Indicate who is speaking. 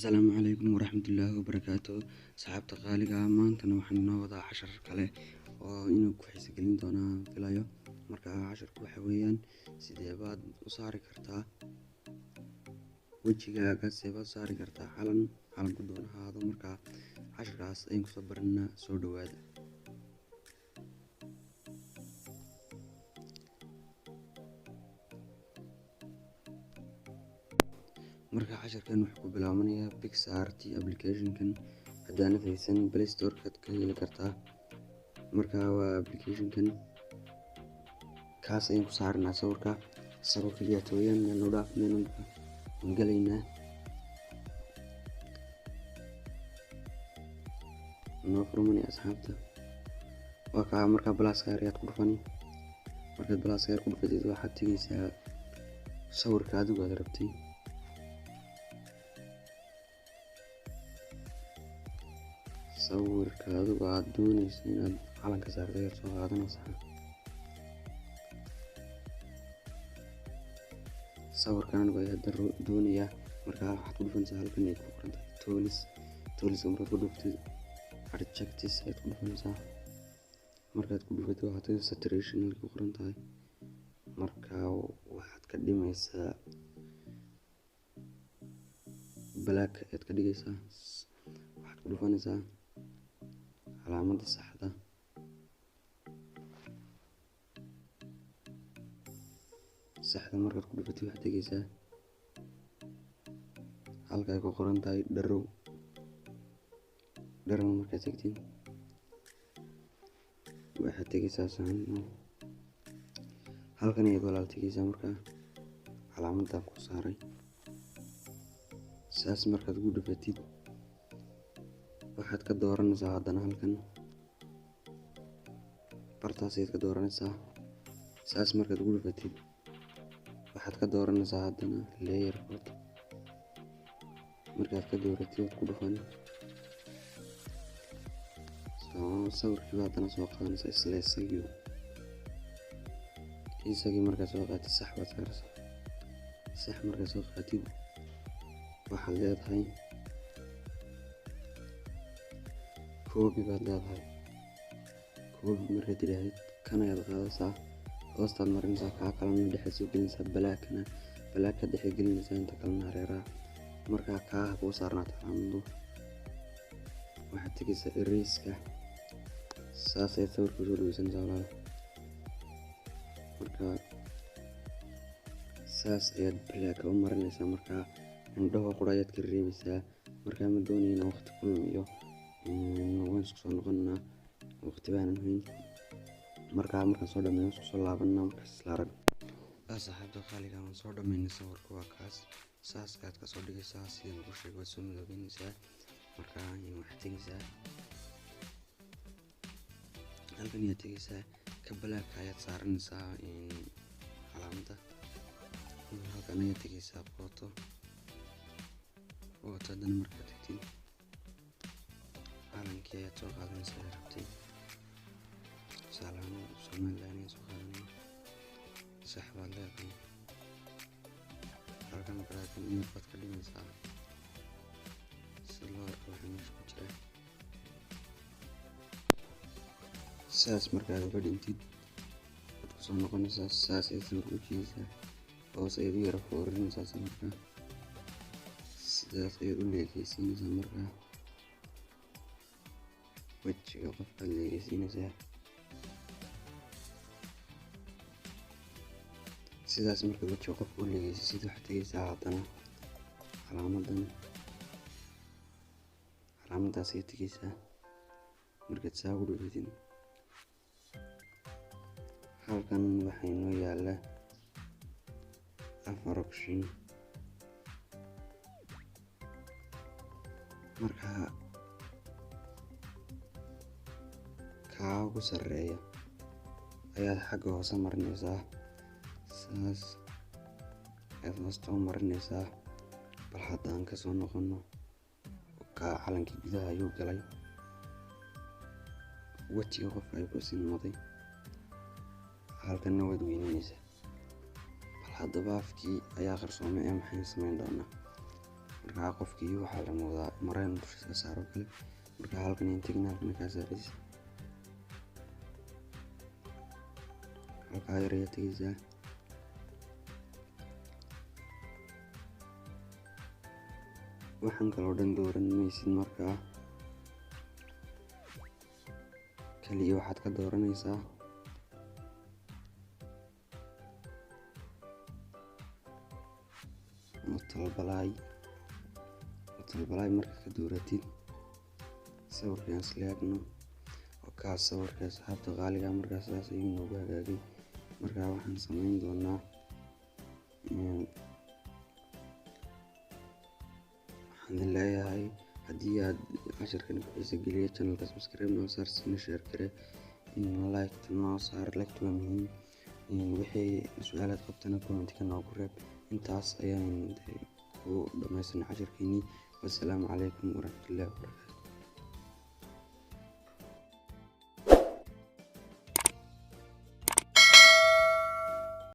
Speaker 1: Asalaamu calaykum waraxmatullaahi wabarakaatu. Asxaabta qaaliga ah, maantana waxaan inoo wadaa cashar kale oo inuu ku xiisa gelin doonaa filayo. Marka casharku waxa weeyaan sidee baad u saari kartaa wejigaaga, sidee baad u saari kartaa calan, calanku doona ahaado. Marka casharkaas ayaan kusoo baranaa, soo dhawaada. Marka casharkan wuxuu ku bilaabanayaa PicsArt application-kan. Haddaanad haysan, Play Store-kaad ka heli kartaa. Marka waa application-kan, kaas ayaan ku saaranaa sawirka isagoo keliya tooyan meel noo dhaaf meel waan galaynaa, noo furmanaya asxaabta. Waa kaa. Markaa plus-ka yar ayaad ku dhufani. Markaad plus-ka yar ku dhufatid, waxaad tegeysaa sawirka adigu aad rabtay. Sawirka adigu aad dooneyso inaad calanka saarto ayaad soo qaadanaysaa. Sawirkan anigu ayaa hadda doonayaa. Markaa waxaad ku dhufanaysaa halkan ay ku qoran tahay tools. Tools-ka markaad ku dhufatid, adjectives ayaad ku dhufanaysaa. Markaad ku dhufatid, waxaad tagaysaa saturation halkay ku qoran tahay. Marka waxaad ka dhimaysaa black ayaad ka dhigaysaa. Waxaad ku dhufanaysaa calaamadda saxda. Saxda markaad ku dhufatid, waxaad tegeysaa halka ay ku qoran tahay draw. Draw markaad tagtid, waxaad tegeysaa saxan halkan ayaad walaal tegeysaa. Markaa calaamadda ku saaray saas markaad ugu dhufatid, waxaad ka dooranaysaa haddana halkan bartaas ayaad ka dooranaysaa. Saas markaad ugu dhufatid, waxaad ka dooranaysaa haddana layer photo. Markaad ka dooratid, waad ku dhufan. Sawirkii baa haddana soo qaadanaysaa, isla isagii. Markaad soo qaatid, sax baad saaraysaa. Sax markaad soo qaatid, waxaad leedahay copy baad leedahay. Copy markaad tidhaahdid, kan ayaad qaadaysaa, hoostaad marinaysaa, kaa kalena dhexda soo gelinaysaa, black-na black-ka dhexe gelinaysaa, inta kalena hareeraha. Markaa kaa ha kuu saarnaato calaamadu. Waxaad tegaysaa erase-ka. Saas ayaad sawirka usoo dhaweysanaysaa walaal. Marka saas ayaad black u marinaysaa. Markaa indhaha qura ayaad ka reebaysaa. Markaa ma doonayo inaan waqti ku lumiyo, waan isku soo noqonaa, waqti baanan hayn. Markaa markaan soo dhameeyo isku soo laabanaa, markaas isla arag. Asxaabta qaaliga, waan soo dhameynay sawirka, waa kaas. Saas ayaad kasoo dhigaysaa sidaan kuu sheegay, waad soo madoobeynaysaa. Markaa waxaad tegaysaa halkan ayaad tegaysaa, ka black-ka ayaad saaranaysaa calaamadda. Halkan ayaad tegaysaa, photo. Photo haddana markaad tagtid, calankii ayaad soo qaadanaysaa aad rabtay. Tusaale ahaan Somaliland ayaan soo qaadanaya. Sax baad leedahay. Halkan black-kan in baad ka dhimaysaa si loo arko waxa meesha ku jira. Saas markaad uga dhintid, waad kusoo noqonaysaa. Saas ayaad sawirka u jiidaysaa, hoos ayaad u yara foorinaysaa sawirka, sidaas ayaad u leekeysiinaysaa. Markaa wejiga qofkaad leekeysiinaysaa. Sidaas markaad wejiga qofka u leekeysiisid, waxaad tegaysaa haddana calaamadan, calaamaddaas ayaad tegaysaa. Markaad saa ugu dhufatid, halkan waxaa inoo yaala afar option. Marka kaa ugu sarreeya ayaad xagga hoose marinaysaa, saas ayaad hoosta u marinaysaa. Bal hadda aan kasoo noqono. Kaa calankii gudaha ayuu galay, wejiga qofka ayuu ku sinmaday. Halkanna waad weyneyneysaa. Bal haddaba afkii ayaa qarsoomay ee maxaynu samayn doonaa? Markaa qofkii waxaa la moodaa maro inuu dusha iska saaro kale. Markaa halkan ayaan teginaa, halkan kaa saacidis, halkaa yar ayaa tegeysaa. Waxaan kaloo dhan dooran maysid, markaa kaliya waxaad ka dooranaysaa Mutalbalay. Mutalbalay marka ka dooratid, sawirkaan isla eegno oo kaas sawirka, asxaabta qaaliga. Markaa sidaas ayuu noogu hagaagay. Markaa waxaan sameyn doonaa, waxaan idin leeyahay haddii aad casharkan ku xiisa geliya, channelka subscribe noo saar, sina share gare, like noo saar, like waa muhiim. Wixii su-aalaad qabtana comment-ka noogu reeb. Intaas ayaan ku dhamaysanay casharkeenii. Wassalaamu calaykum waraxmatullaahi wabarakaatu.